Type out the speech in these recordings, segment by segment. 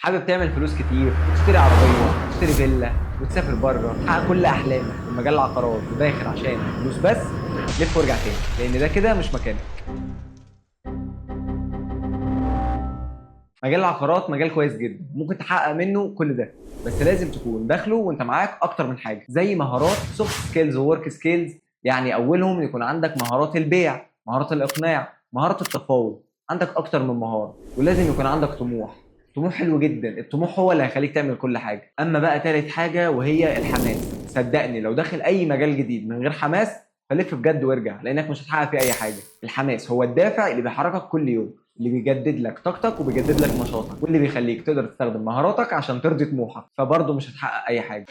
حابب تعمل فلوس كتير وتشتري عربية وتشتري فيلا وتسافر بره، تحقق كل احلامك من مجال العقارات وداخل عشان فلوس بس؟ لف وارجع تاني، لان ده كده مش مكانك. مجال العقارات مجال كويس جدا، ممكن تحقق منه كل ده، بس لازم تكون داخله وانت معاك اكتر من حاجة، زي مهارات soft skills و work skills. يعني اولهم يكون عندك مهارات البيع، مهارات الاقناع، مهارات التفاوض، عندك اكتر من مهارة. ولازم يكون عندك طموح، طموح حلو جدا، الطموح هو اللي هيخليك تعمل كل حاجة. اما بقى تالت حاجة وهي الحماس. صدقني لو داخل اي مجال جديد من غير حماس فلف بجد وارجع، لانك مش هتحقق فيه اي حاجة. الحماس هو الدافع اللي بيحركك كل يوم، اللي بيجدد لك طاقتك وبيجدد لك نشاطك، واللي بيخليك تقدر تستخدم مهاراتك عشان ترضي طموحك، فبرضه مش هتحقق اي حاجة.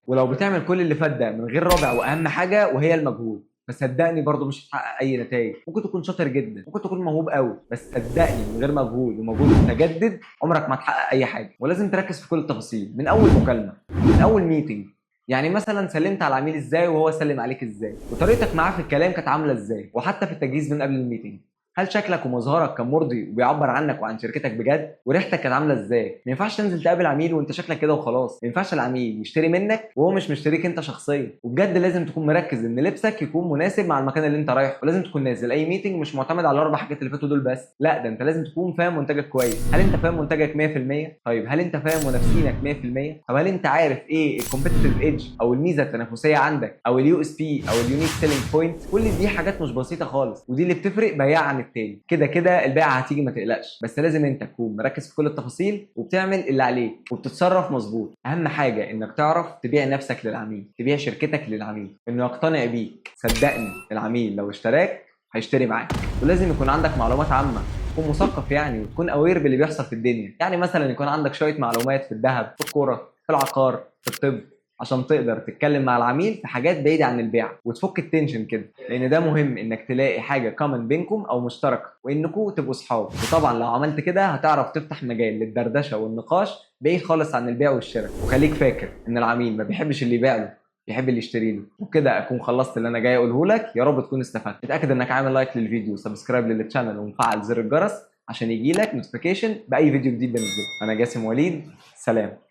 ولو بتعمل كل اللي فات ده من غير رابع واهم حاجة وهي المجهود، فصدقني برضه مش هتحقق اي نتائج. ممكن تكون شاطر جدا، ممكن تكون موهوب قوي، بس صدقني من غير مجهود ومجهود متجدد عمرك ما هتحقق اي حاجة. ولازم تركز في كل التفاصيل، من اول مكالمة، من اول meeting. يعني مثلا سلمت على العميل ازاي وهو سلم عليك ازاي، وطريقتك معاه في الكلام كانت عامله ازاي، وحتى في التجهيز من قبل ال meeting، هل شكلك ومظهرك كان مرضي وبيعبر عنك وعن شركتك بجد؟ وريحتك كانت عامله ازاي؟ ما ينفعش تنزل تقابل عميل وانت شكلك كده وخلاص، ما ينفعش العميل يشتري منك وهو مش مشتريك انت شخصيا. وبجد لازم تكون مركز ان لبسك يكون مناسب مع المكان اللي انت رايحة، ولازم تكون نازل اي meeting مش معتمد على الاربع حاجات اللي فاتوا دول بس، لا ده انت لازم تكون فاهم منتجك كويس. هل انت فاهم منتجك 100%؟ طيب هل انت فاهم منافسينك 100%؟ طب هل انت عارف ايه ال competitive edge او الميزة التنافسية عندك، او ال USP او ال unique selling point؟ كل دي حاجات مش بسيطة خالص، ودي اللي بتفرق بياع عن التاني. كده كده البيعة هتيجي ما تقلقش، بس لازم انت تكون مركز في كل التفاصيل وبتعمل اللي عليك وبتتصرف مظبوط. اهم حاجة انك تعرف تبيع نفسك للعميل، تبيع شركتك للعميل، انه يقتنع بيك. صدقني العميل لو اشتراك هيشتري معاك. ولازم يكون عندك معلومات عامة، تكون مثقف يعني، وتكون aware باللي بيحصل في الدنيا. يعني مثلا يكون عندك شوية معلومات في الذهب، في الكورة، في العقار، في الطب، عشان تقدر تتكلم مع العميل في حاجات بعيدة عن البيع وتفك ال tension كده، لان ده مهم انك تلاقي حاجة common بينكم او مشتركة وانكم تبقوا اصحاب. وطبعا لو عملت كده هتعرف تفتح مجال للدردشه والنقاش بعيد خالص عن البيع والشراء. وخليك فاكر ان العميل ما بيحبش اللي يبيع له، بيحب اللي يشتري له. وكده اكون خلصت اللي انا جاي اقوله لك، يا رب تكون استفدت. اتاكد انك عامل like للفيديو و subscribe لل channel ومفعل زر الجرس عشان يجي لك notification باي فيديو جديد بنزله. انا جاسم وليد، سلام.